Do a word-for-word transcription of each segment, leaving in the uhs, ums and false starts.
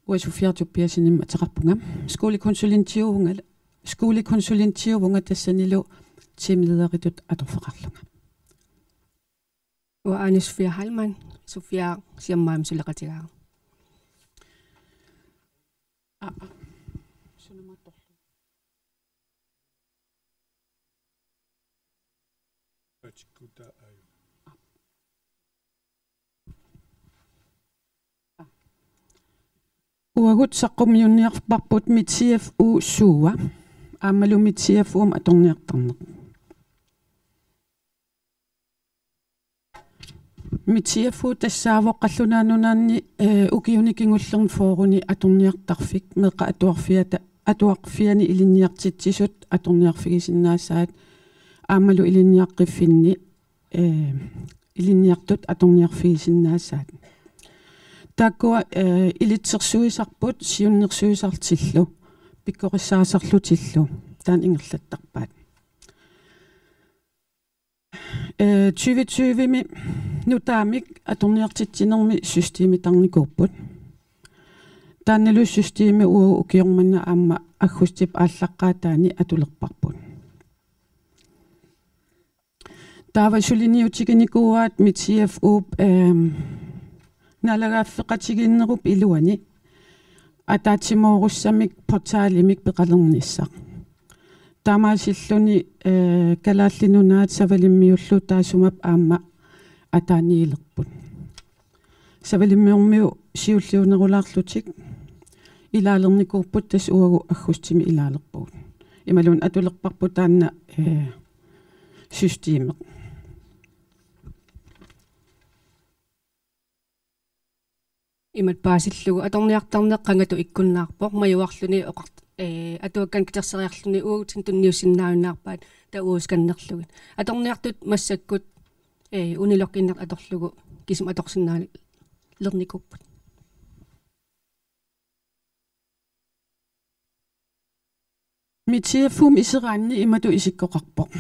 Uanga Sofia Tobiassenimik ateqarpunga. Skolekonsulentiuvunga, skolekonsulentiuvunga tassanilu teamlederitut atorfeqarlunga. Uanga Ane Sofia Heilmann, Sofia siammaami suleqatigaara. Aa, aa. Sunamut atorlu. Atikkuta aaju. Uagut saqqummiunniarparput Mitsi F U suua, aammalu Mitsi F U-mi atorniartarneq. Mitsi F U tassaavoq Qallunaat Nunaanni, eh, ukiuni kingullerni fyrreni atorniartarfik, meeqqat atuarfiata, atuarfianni ilinniartitsisut atorniarfigisinnaasaat, aammalu ilinniaqqiffinni, eh, ilinniartut atorniarfigisinnaasaat. Taakkua, eh, ilitsersuisarput siunnersuisartillu, pikkorissaasarlutillu, taanna ingerlattarpaat. Eh, tyve tyve-mi nutaamik atorniartitsinermi systemitarnikuupput. Taannalu systemi uagut ukioq manna aamma aggustip aallaqqaataani atulerparput. Taava suliniutiginikuuaat Mitsi F U-p, ehm, naalagaaffeqatigiinnerup iluani ataatsimoorussamik portalimik peqalernissaq. Taamaasilluni, eh, Kalaallit Nunaat Savalimmiullu taassuma aamma ataaniilerput. Savalimmiormiut siulliunerulaarlutik ilaalernikuupput, tassa uagut aggustimi ilaalerpugut. Imaluunniit atulerparput taanna, eh, systemeq. Imatut paasillugu atorniartarneq qangatut ikkunnaarpoq, majuarluni oqart-, eh, atuakkanik katerseriarluni uagutsinnut tunniussinnaajunnaarpaat taava uagut scannerlugit. Atorniartut massakkut, eh, uniloqqinnaq atorlugu kisima atorsinnaalernikuupput. Mitsi F U-mi iseraanni imatut isikkoqarpoq.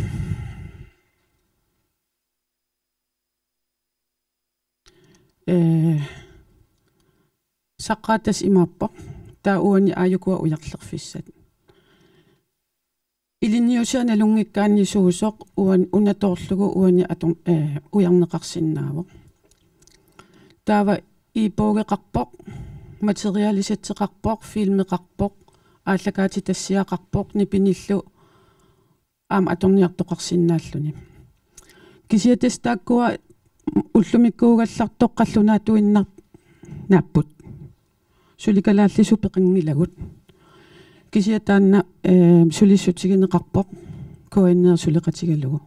Eh, saqqaata tassa imaappoq. Taava uani aajukua ujarlerfissat. Ilinniusiat nalunngikkaannisuusoq uan-, una toorlugu uani ator-, eh, ujarneqarsinnaavoq. Taava e-bogeqarpoq, materialisatseqarpoq, filmeqarpoq, aallakaatitassiaqarpoq, nipinillu aamma atorniartoqarsinnaalluni. Kisianni tassa taakkua ullumikkuugallartoq qallunaatuinnaq naapput. Suli kalaallisut peqanngilagut. Kisianni taanna, eh, sulissutigineqarpoq K N R suleqatigalugu.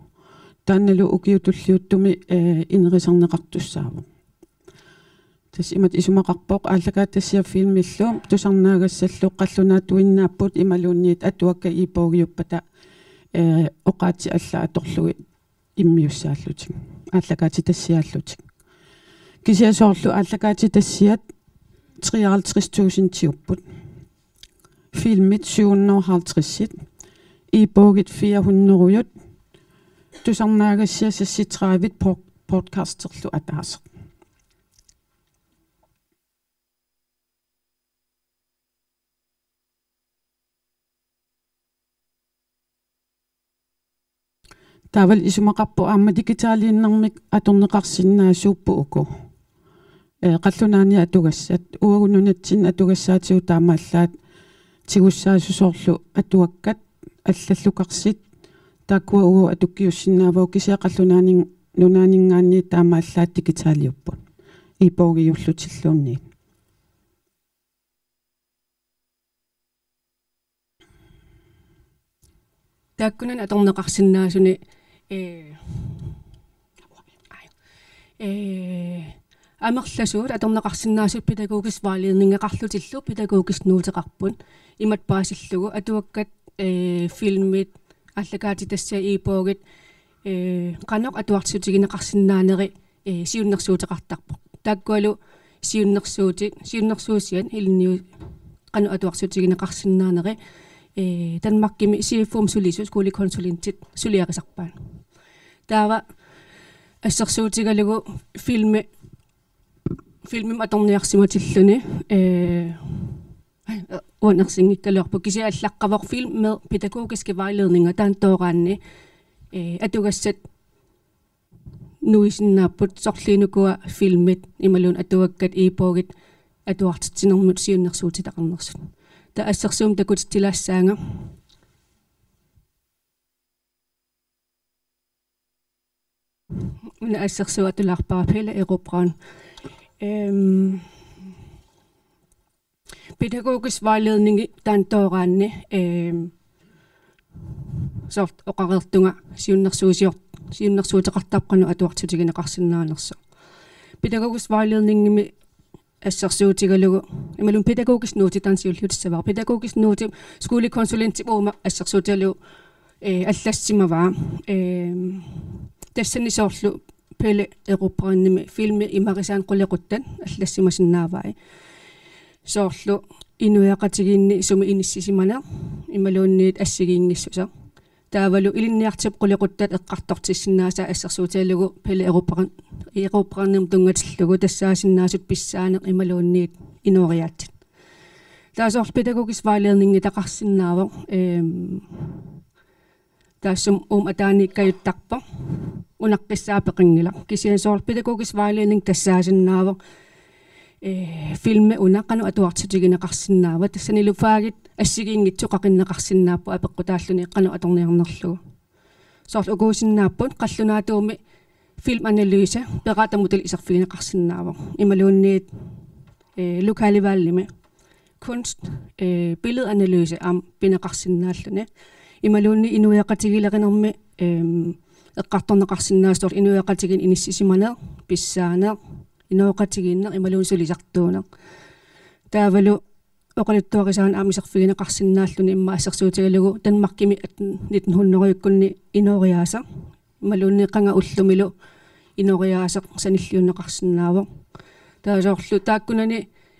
Taannalu ukiut tulliuttumi, eh, inerisarneqartussaavoq. Tassa imatut isumaqarpoq aallakaatitassiaq filmillu tusarnaagassallu qallunaatuinnaapput imaluunniit atuakkat e-bogiuppata, eh, oqaatsit allat atorlugit immiussaallutik, aallakaatitassiaallutik. Kisianni soorlu aallakaatitassiat treoghalvtreds tusindiupput. Filmit syv hundrede og halvtreds, e-bogit fire hundrede, tusarnaagassiaq seksogtredive, pod-, podcasterlu ataaseq. Taavalu isumaqarpoq aamma digitaliinnarmik atorneqarsinnaasuupput uku. Eh, qallunaanit atugassat, uagut nunatsinni atugassaatigut taamaallaat tigussaasut soorlu atuakkat, allallu karsit, taakkua uagut atukkiussinnaavagut kisianni qallunaani-, nunaaninngaanniit taamaallaat digitaliupput. E-bogiullutilluunniit. Taakkunani atorneqarsinnaasuni, eh, eh, amerlasuut atorneqarsinnaasut pædagogisk vejledningeqarlutillu pædagogisk noteqarput. Imatut paasillugu atuakkat, eh, filmit, aallakaatitassiat, e-bogit, eh, qanoq atuarsutigineqarsinnaaneri, eh, siunnersuuteqartarpoq. Taakkualu siunnersuutit, siunnersuusiat ilinniu-, qanoq atuarsutigineqarsinnaaneri, eh, Danmarkimi C F U-mi sulisut, skolekonsulentit suliarisarpaat. Taava assersuutigalugu filmi, filmimik atorniarsimatilluni, eh, ersinngikkaluarpoq, kisianni allaqqavoq filmi pædagogiske vejledninger taanna tooraanni, ee, atugassat nuisinnaapput, sorliinukua filmit imaluunniit atuakkat e-bogit atuartitsinermut siunnersuutitaqarnersut. Taava assersuummi takutitsilaassaanga. Una assersuut atulaarpara, Pelle Erobreren. Øhm, pædagogisk vejledning taanna tooraanni, øhm, soorlu oqareertunga siunnersuusior-, siunnersuuteqartarpoq qanoq atuartitsissutigineqarsinnaanersoq. Pædagogisk vejledningimi assersuutigalugu, imaluunniit pædagogisk note taanna siulliutissavara. Pædagogisk note skolekonsulentip uuma assersuutigalugu, ee, allassimavaa. Ee, tassani soorlu Pelle Erobrerimi filmi imarisaanik qulequttat allassimasinnaavai. Soorlu inuiaqatigiinni sumi inissisimaneq imaluunniit assigiinngissuseq. Taavalu ilinniartitsisup qulequttat eqqartortissinnaasaat assersuutigalugu Pelle Erobreren-, Erobrerimi tunngatillugu tassaasinnaasut pissaaneq imaluunniit inooriaatsit. Taava soorlu pædagogisk vejledningitaqarsinnaavoq, øhm, taassuma uuma ataaniikkajuttarpoq, unaqqissaaq peqanngilaq. Kisianni soorlu pædagogisk vejledning tassaasinnaavoq, ee, filmi una qanoq atuartitsissutigineqarsinnaava, tassanilu fagit assigiinngitsut qaqinneqarsinnaapput apeqqutaalluni qanoq atorniarnerlugu. Soorlu ukuusinnaapput qallunaatuumi filmanalyse, berettermodel iserfigineqarsinnaavoq. Imaluunniit, ee, lokaludvalgimi kunst, ee, billedanalyse aamma pineqarsinnaalluni. Imaluunniit inuiaqatigiilerinermi, øhm, eqqartorneqarsinnaasoq soorlu inuiaqatigiinni inissisimaneq, pissaaneq, inooqatigiinneq imaluunniit sulisartuuneq. Taavalu oqaluttuarisaaneq aamma iserfigineqarsinnaalluni, immaqa assersuutigalugu Danmarkimi at-, nitten hundrede-kkunni inooriaaseq imaluunniit qanga ullumilu inooriaaseq sanilliunneqarsinnaavoq. Taava soorlu taakkunani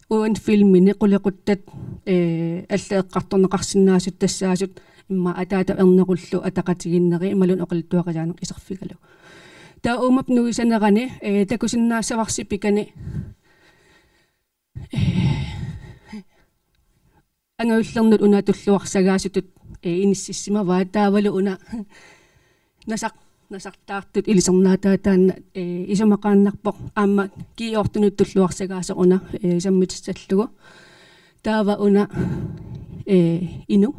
uani filmini qulequttat, ee, allat eqqartorneqarsinnaasut tassaasut immaqa ataatap ernerullu ataqatigiinnerit imaluunniit oqaluttuarisaaneq iserfigalugu. Taava uumap nuisanerani, ee, takusinnaassavarsi pikani, ee, angajullermut una tulluarsagaasutut, ee, inississimavaa, taavalu una nasar-, nasartaartut ilisarnaataa taanna, ee, isumaqaannarpoq aamma G ottenut tulluarsagaasoq una, ee, sammitissallugu. Taava una, ee, inuk,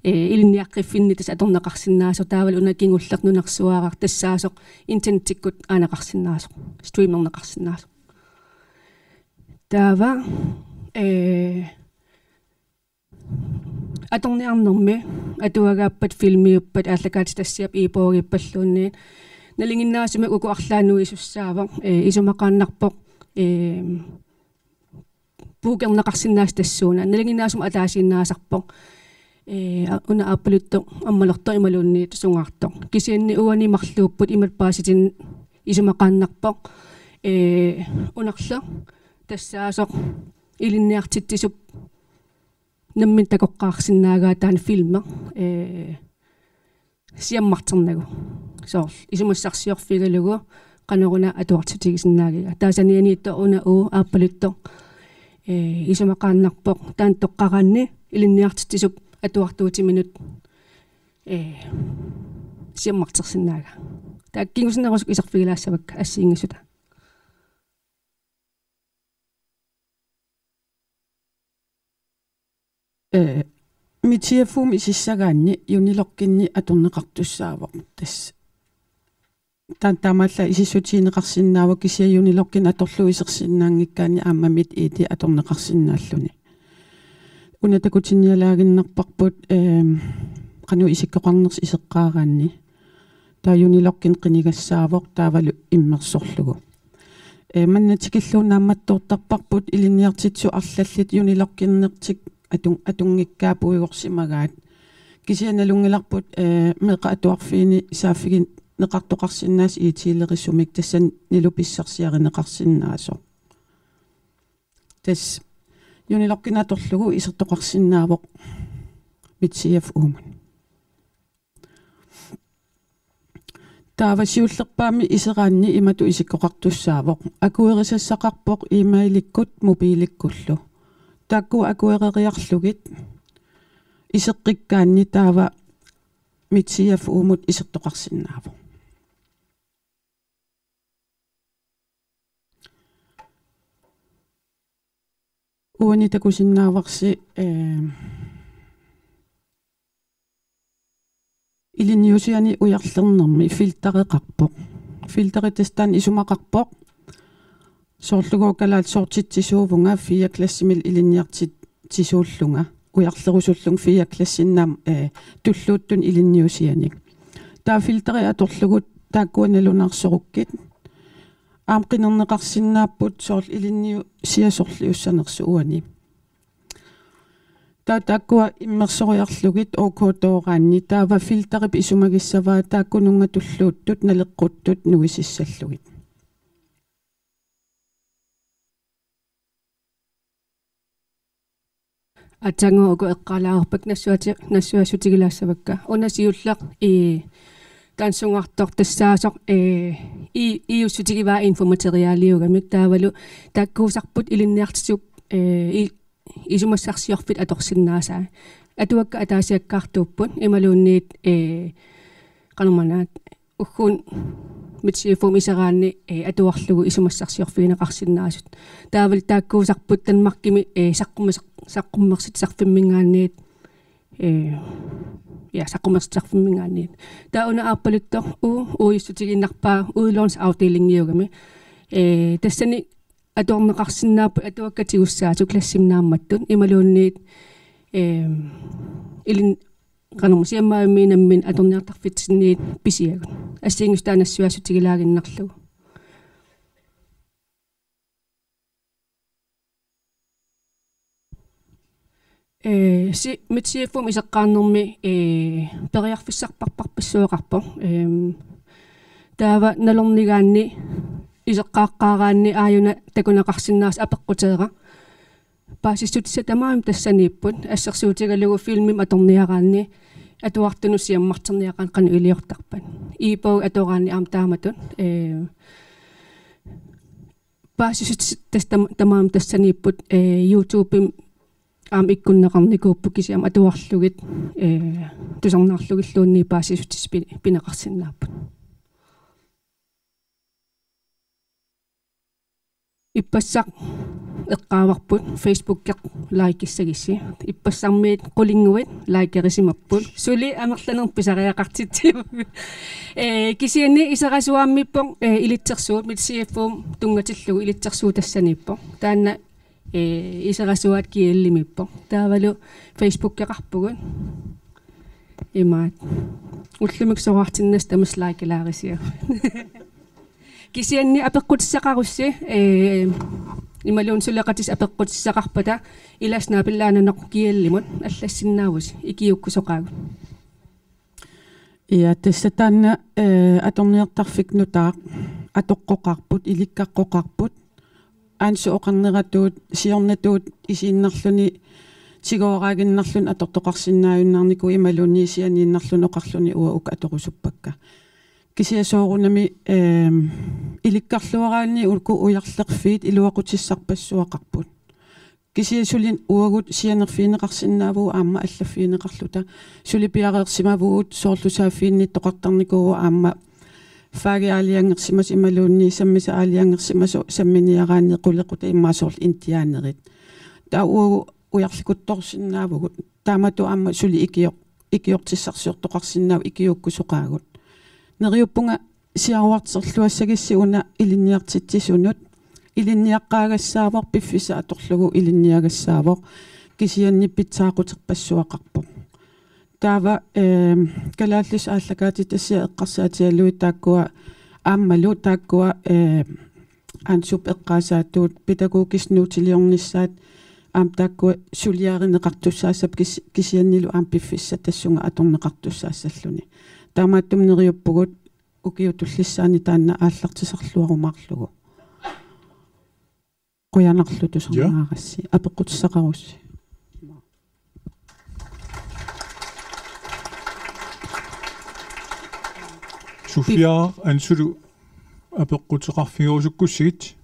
ee, ilinniaqqiffinni tassa atorneqarsinnaasoq, taavalu una kingulleq nunarsuaraq tassaasoq internettikkut aaneqarsinnaasoq, streamerneqarsinnaasoq. Taava, ee, atorniarnermi atuagaappat, filmiuppat, aallakaatitassiap e-bogiuppalluunniit, nalinginnaasumik uku arlaat nuisussaavoq, ee, isumaqaannarpoq, ee, bookerneqarsinnaasut tassuuna. Nalinginnaasumik ataasiinnaasarpoq, ee, a-, una aappaluttoq ammalortoq imaluunniit sungaartoq. Kisianni uani marluupput imatut paasitinneq isumaqaannarpoq, ee, unalu tassaasoq ilinniartitsisup nammineq takoqqaarsinnaagaa taanna filmi, ee, siammarternagu. Soorlu isumassarsiorfigalugu qanoruna atuartitsissutigisinnaagigakku. Taava sanianiittoq una uu aappaluttoq, ee, isumaqaannarpoq taanna toqqaraanni ilinniartitsisup atuartuutiminut, ee, siammartersinnaagaa. Taava kingusinnerusukkut iserfigilaassavakka assigiinngissutaat. Ee, Mitsi F U-mi isissagaanni Junilokkini atorneqartussaavoq tassa. Taanna taamaallaat isissutigineqarsinnaavoq, kisianni Junilokkini atorlugu isersinnaanngikkaanni aammami I D atorneqarsinnaalluni. Una takutinnialaaginnarparput, eem, qanoq isikkoqarnersoq iseqqaaraanni. Taava Junilokkini qinigassaavoq taavalu immersorlugu. Ee, manna tikillugu naammattoortarparput ilinniartitsisut arlallit Junilokkinertik atun-, atunngikkaat puigorsimagaat. Kisianni nalunngilarput, ee, meeqqat atuarfiini saaffigineqartoqarsinnaasut I T-lerisumik, tassanilu pissarsiarineqarsinnaasoq. Tassa Junilokkini atorlugu isertoqarsinnaavoq Mitsi F U-mut. Taava siullerpaamik iseraanni imatut isikkoqartussaavoq: Akuerisassaqarpoq e-mailikkut mobiilikkullu. Taakku akuereriarlugit iseqqikkaanni taava Mitsi F U-mut isertoqarsinnaavoq. Uani takusinnaavarsi, eh, ilinniusianik ujarlernermi filtereqarpoq. Filteri tassa taanna isumaqarpoq. Soorlu kalaallit soortitsisuuvunga fire klassimik ilinniartitsisuullunga. Ujarlerusullunga fire klassinnaam, eh, tulluuttuni ilinniusianik. Taava filteri atorlugu taakkua nalunaarsorukkit. Aamma qinerneqarsinnaapput soorlu ilinniusiat sorliussanersut uani. Taava taakkua immersoriarlugit OK-tooraanni taava filterip isumagissavaa taakkununnga tulluuttut naleqquttut nuisissallugit. Aatsaannguaq uku eqqaalaareerpakka nassuati-, nassuiassutigilaassappakka. Una siulleq i tanssugartoq tassaasoq, eh, i-, iussutigivaat infomaterialiugamik taavalu taakkuusarput ilinniartitsisup, eh, i-, isumassarsiorfiit atorsinnaasai. Atuakkat ataasiakkaartuupput imaluunniit, eh, qanormaanna ugguuna Mitsi F U-mi iseraanni, eh, atuarlugu isumassarsiorfigineqarsinnaasut. Taavalu taakkuusarput Danmarkimi, eh, saqqummer-, saqqummersitsisarfimminngaanniit, eh, ja, saqqummersitsisarfimminngaanniit. Taava una aappaluttoq uu-, uujussuutigiinnarpaa udlånsafdelingiugami. Eh, tassani atuarneqarsinnaapput atuakkat tigussaasut klassimik naammattut imaluunniit, eh, ilin-, qanormaa siammaavimmi nammineq atorniartarfitsinniit pisiagut. Assigiinngitsunik taanna nassuiaassutigilaaginnarlugu. Eh, si-, Mitsi F U-mi iseqqaarnermi, eh, periarfissarpassuaqarpoq. Ehm, taava nalornigaanni iseqqaaqqaaraanni aajuna takuneqarsinnaasoq apeqquteeraq. Paasissutissat tamarmik tassaniipput, assersuutigalugu filmimik atorniaraanni atuartunut siammarterniaraanni qanoq iliortarpat. E-bog atoraanni aamma taamatut, eh, paasissutissat tas-, tam-, tamarmik tassaniipput, eh, YouTubemi aamma ikkunneqarnikuupput kisianni aamma atuarlugit, eh, tusarnaarlugilluunniit paasissutissat pi-, pineqarsinnaapput. Ippassaq eqqaavarput Facebookeq likissagissi. Ippassarmiit qulinnguit likerisimapput. Suli amerlanermik pisariaqartitsivugut. Eh, kisianni iserasuaammiippoq, eh, ilitsersuut, Mitsi F U tunngatillugu ilitsersuut tassaniippoq. Taanna, eh, iserasuaat G L-imiippoq. Taavalu Facebookeqarpugut. Imaat. Ullumikkut soraartinnassat tamassi likelaarisiagut. Kisianni apeqqutissaqarussi, eh, imaluunniit suleqatissat apeqqutissaqarpata, ilassi naapillaananoq G L-imut allassinnaavusi, ikiuukkusoqaagut. Ja, tassa taanna, eh, atorniartarfik nutaaq atoqqoqarput, ilikkaqqoqarput, Ansu oqarneratuut, siornatuut isiinnarluni, tigooraaginnarluni atortoqarsinnaajunnaarnikuuvoq imaluunniit isianiinnarluni oqarluni uanga uku atorusuppakka. Kisianni soorunami, ehm, ilikkarluaraanni uku ujarlerfiit iluaqutissarpassuaqarput. Kisianni suli uagut sianerfigineqarsinnaavugut aamma allaffigineqarluta. Suli piareersimavugut soorlu saaffiginnittoqartarnikuuvoq aamma fagit aalajangersimasut imaluunniit sammisat aalajangersimasut samminiaraanni qulequtaq immaqa soorlu indianerit. Taava uagut ujarlikuttoorsinnaavugut. Taamatut aamma suli ikior-, ikiortissarsiortoqarsinnaavugut ikiuukkusoqaagut. Neriuppunga siaruarterluassagissi una ilinniartitsisunut. Ilinniaqqaagassaavoq, piffissaq atorlugu ilinniagassaavoq. Kisianni pitsaaquterpassuaqarpoq. Taava, ehm, kalaallisut aallakaatitassiat eqqarsaatigalugit taakkua aammalu taakkua, ehm, Ansup eqqaasaatut pædagogisk notiliornissaat aamma taakkua suliarineqartussaassapput kis-, kisiannilu aamma piffissaq tassunga atorneqartussaassalluni. Taamaattumik neriuppugut ukiut tullissaanni taanna aallartisarluarumaarlugu. Qujanarlu tusarnaarassi, apeqqutissaqarussi. Sofia, Ansulu apeqquteqarfigerusukkussigit.